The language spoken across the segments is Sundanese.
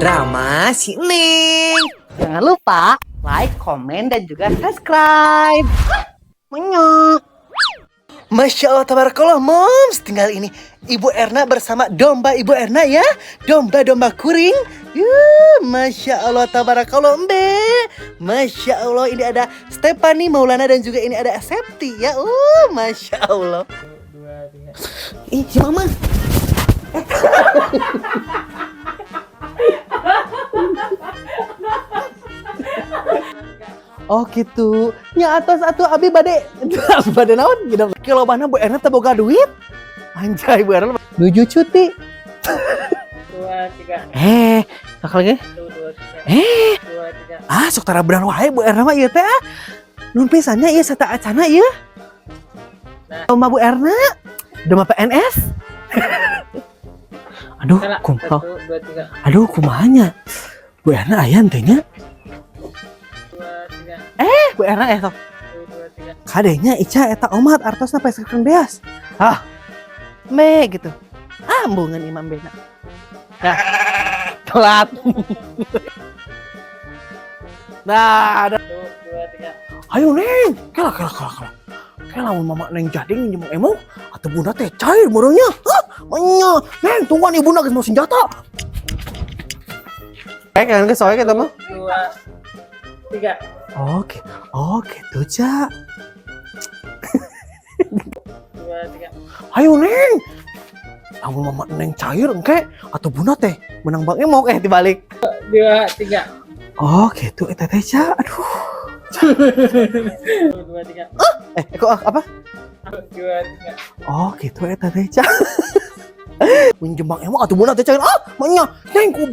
Drama si Neng. Jangan lupa like, komen, dan juga subscribe. Menyok. Masya Allah, tabarakallah, Moms. Tinggal ini Ibu Erna bersama domba Ibu Erna ya. Domba-domba kuring. Yuh, Masya Allah, tabarakallah, embe. Masya Allah, ini ada Stephanie Maulana dan juga ini ada Septi ya. Masya Allah. 2, 3. Ih, si Mama. Oh gitu. Nya atas atuh abi bade. Abi bade naon gitu. Kilo mana Bu Erna teu boga duit? Anjay Bu Erna nuju cuti. 2, 3. Eh, tak lagi. 1, 2, 3. Eh, 2, 3. ah sok tara beunang wae Bu Erna mah ieu teh ah. Nun pisan nya ieu sata acana ieu. Nah. Domba Bu Erna, domba PNS. Aduh, Salah. kumaha? 1, 2, 3. Aduh, kumahanya? Bu Erna aya teh nya? 2, 3. Eh, Bu Erna eh sok. 1, 2, 3. Kadenya Ica eta omat artosna peskeun beas. Ah. Me gitu. Ah, embungan imam bena. Nah, telat. Nah, ada. 1, 2, 3. Ayo Neng, kela kela kela kela. Kela mun mama Neng jadi nginjem emo atau bunda teh cair meureunnya. Hah? Menya. Neng, tungguan ibunda geus mau senjata. Eh, kan geus soe kita mah. 2, 3. Oke. Oke, tuh, Ca. 2, 3. Ayo Neng. Lamun mama Neng cair engke atau bunda teh menang bang emok eh dibalik. 2, 3. Oh gitu eta teh Ca. Aduh. 1, 2, 3. Eh kok apa? 2, 3. Oh gitu eta teh Ca. Minjem bang emok atau bunda teh cair. Ah, manya Neng ku.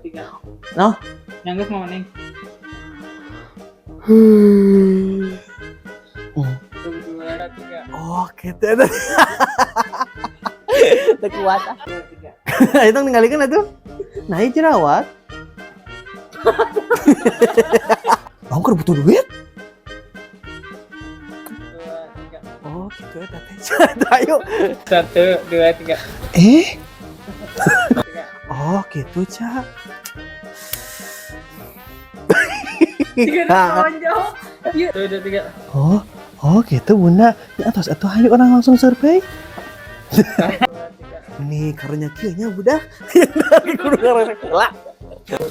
3. Noh. Nyanggus mau Neng. Hmm. 1, 2, 3. Oh gitu eta. Teu kuat ah. 2, 3. Itu ninggalikeun atuh. Nah, ieu jerawat. Bang keur butuh duit. 2, 3. Oh gitu eta teh. Ayo. 1, 2, 3. Eh. 3. Oh gitu, Ca. 3 Nah. tonjok. 1, 2, 3. Oh, oh gitu Bunda. Ya atos atuh ayo orang langsung survei. 2, 3. Nih karunya kieu nya budak. Kudu ngarasa heula. 2,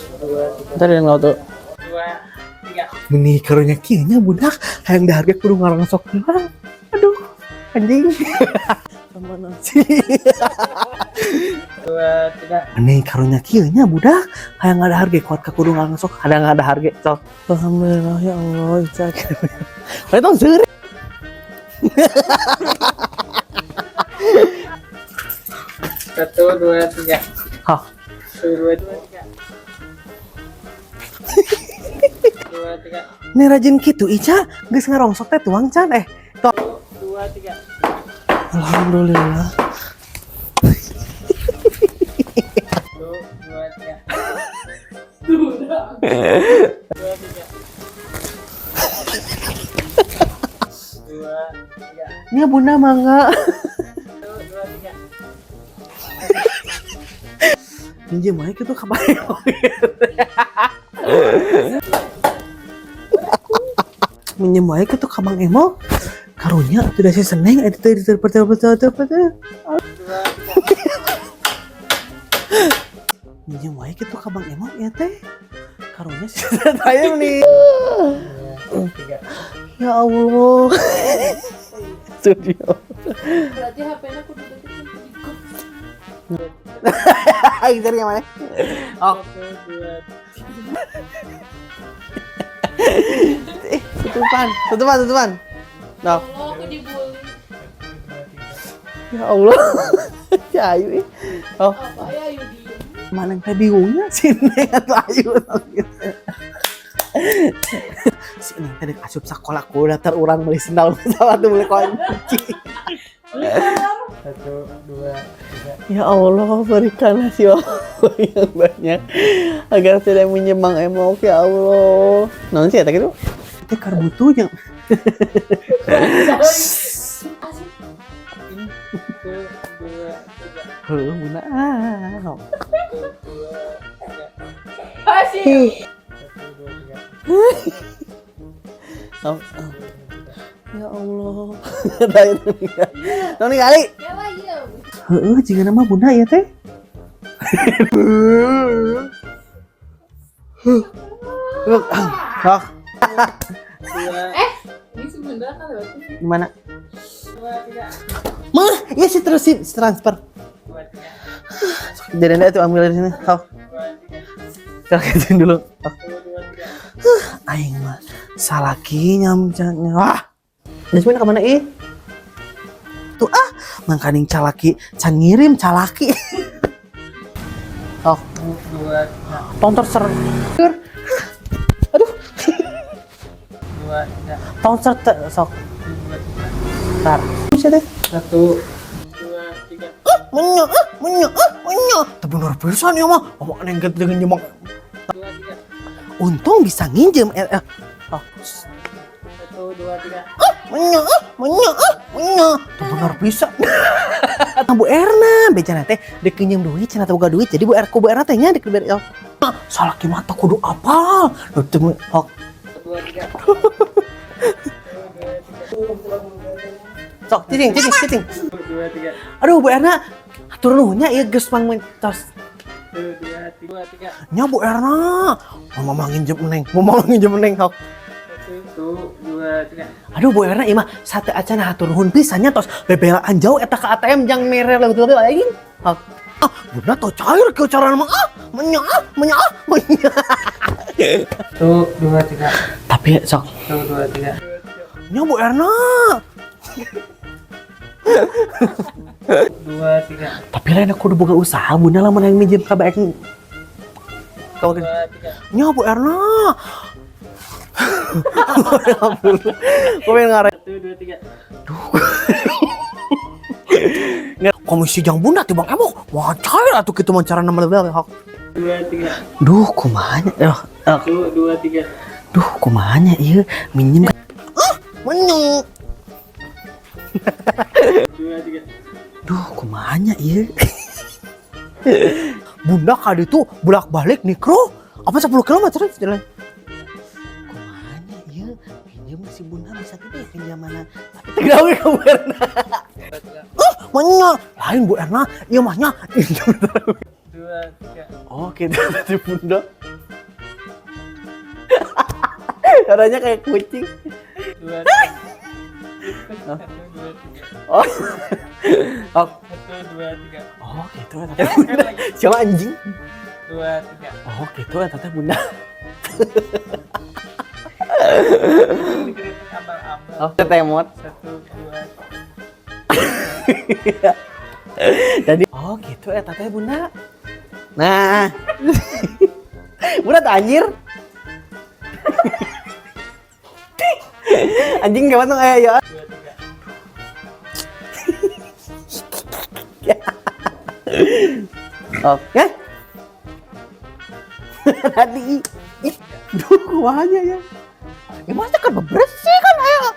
3. Ntar yang tuh. 2, 3. Nih karunya kieu nya budak. Hayang dahar ge kudu ngarangsok heula. Aduh, anjing. Sama nasi. 2, 3. Nih karunya kieu nya budak. Hayang dahar ge kuat ka kudu ngarangsok. Hayang dahar ge sok. Alhamdulillah ya Allah, Ica. Bae tong seuri. 1, 2, 3. Hah. 1, 2, 3. 2, 3. Nih rajin kitu Ica, geus ngarongsok teh tuang can eh. 2, 3. Alhamdulillah. 1, 2, 3. 2, 3. 2, 3. Nya bunda mangga. 1, 2, 3. Minjem wae kitu ka bae. Minjem wae kitu ka Bang Emo. Karunya atuh da si Seneng eta teh betul betul betul betul. 2, 3. Minjem wae kitu ka Bang Emo ya teh. Karunya si Tayem nih. 2, 3. Ya Allah. Studio. Berarti HP-nya kudu deketin ku Ayo yang mana? Oh. 1, 2, Eh, tutupan, tutupan, tutupan. Nah. Allah, aku dibully. 1, 2, 3. Ya Allah. Si Ayu ih. Oh, Apa ya Ayu diem? mana yang teh bingungnya si Neng atau Ayu Si Neng teh dek asup sakola ku daftar urang beli sendal masalah tuh beli kunci. 1, 2, 3. Ya Allah, berikanlah si Allah yang banyak agar tidak menyembang emok ya Allah. Naon sih eta kitu? Teh karbutunya. 1, 2, 3. Heuh, bunda. Ah. Dua, tiga. Hasil. Satu, dua, tiga. Oh, oh. Ya Allah. Tah itu tong ningali. Ya lah iya. Heeh, jigana mah bunda ya teh. Sok, Dua, Ini sebenarnya kan lewat sini. gimana? dua, tiga. Mah, iya sih terusin transfer. Dua, tiga. Jadi anda tuh ambil dari sini. Sok, Dua, tiga. kagetin dulu. Sok. Satu, dua, tiga. Aing mah salaki nyamcanya. Wah. Jasmine ke mana ih? Tuh ah, mangkaning calaki, can ngirim calaki. Sok, Satu, dua, tiga. tong terser. Aduh, Dua, tiga. tong ser sok. Satu, dua, tiga. Ntar. Bisa deh. Satu, dua, tiga. Menyok, ah, menyok, ah, menyok. Tapi bener pisan ya mah. Mama neng dengan nyemak. Dua, tiga. Untung bisa nginjem. Oh. Satu, dua, tiga. Ah, menyok, ah, menyok, ah, menyok. Tuh bener pisan. Bu Erna, beja teh dek nginjem duit, cenah teh boga duit. Jadi Bu Er, ku Bu Erna teh nya dek diberi. Oh. Ah, salaki mata kudu apal. Duh, teu hok. Dua, tiga. Sok, cicing, cicing, cicing. Satu, dua, tiga. Aduh, Bu Erna, atur nuhunnya ieu geus mang tos. Satu, dua, tiga. Dua, tiga. Nya Bu Erna, mau mama nginjem neng, mau mama nginjem neng hok. Satu, dua, tiga. Aduh Bu Erna ieu mah sate acan hatur nuhun pisan nya tos bebelaan jauh eta ke ATM jang mere leutik aing. Hok. Ah, bunda tau cair ke cara mah ah, menya ah, menya ah, menya. Satu, dua, tiga. Tapi sok Satu, dua, tiga. nya Bu Erna. Dua, tiga. Tapi lain aku udah boga usaha bunda lamun yang minjem ka baek. Kau Dua, tiga. nya Bu Erna. Gue pengen ngarep. Satu, dua, tiga. Komisi jang bunda tibang emok. Wah cair atuh kitu mah cara nama lebih hok. Dua, tiga. Duh, kumaha nya? Eh, Satu, dua, tiga. Duh, kumaha nya ieu minjem. Ah, menyok. Dua, tiga. Duh, kumaha nya ieu? Bunda kali itu bolak-balik mikro apa 10 km jalan. Kumaha nya ieu pinjem si bunda bisa gede pinjamanna. Tapi teu gawe ka Bu Erna. Ah, menyok. Lain Bu Erna, ieu mah nya. Dua, tiga. Oh, gitu tadi bunda. Caranya kayak kucing. Dua, tiga. Satu, dua, tiga. Oh. Oh, Satu, dua, tiga. oh gitu ya tete bunda. Siapa anjing? Dua, tiga. Oh, gitu ya tete bunda. Ini kritik abal-abal. Oh, tetemot. Satu, dua, Jadi, oh gitu ya tete bunda. Nah. Bunda tuh anjir. Anjing gimana tuh ya. dua, tiga. Oke. Tadi ih, duh kuahnya ya. Ya masa kan bersih kan ayo.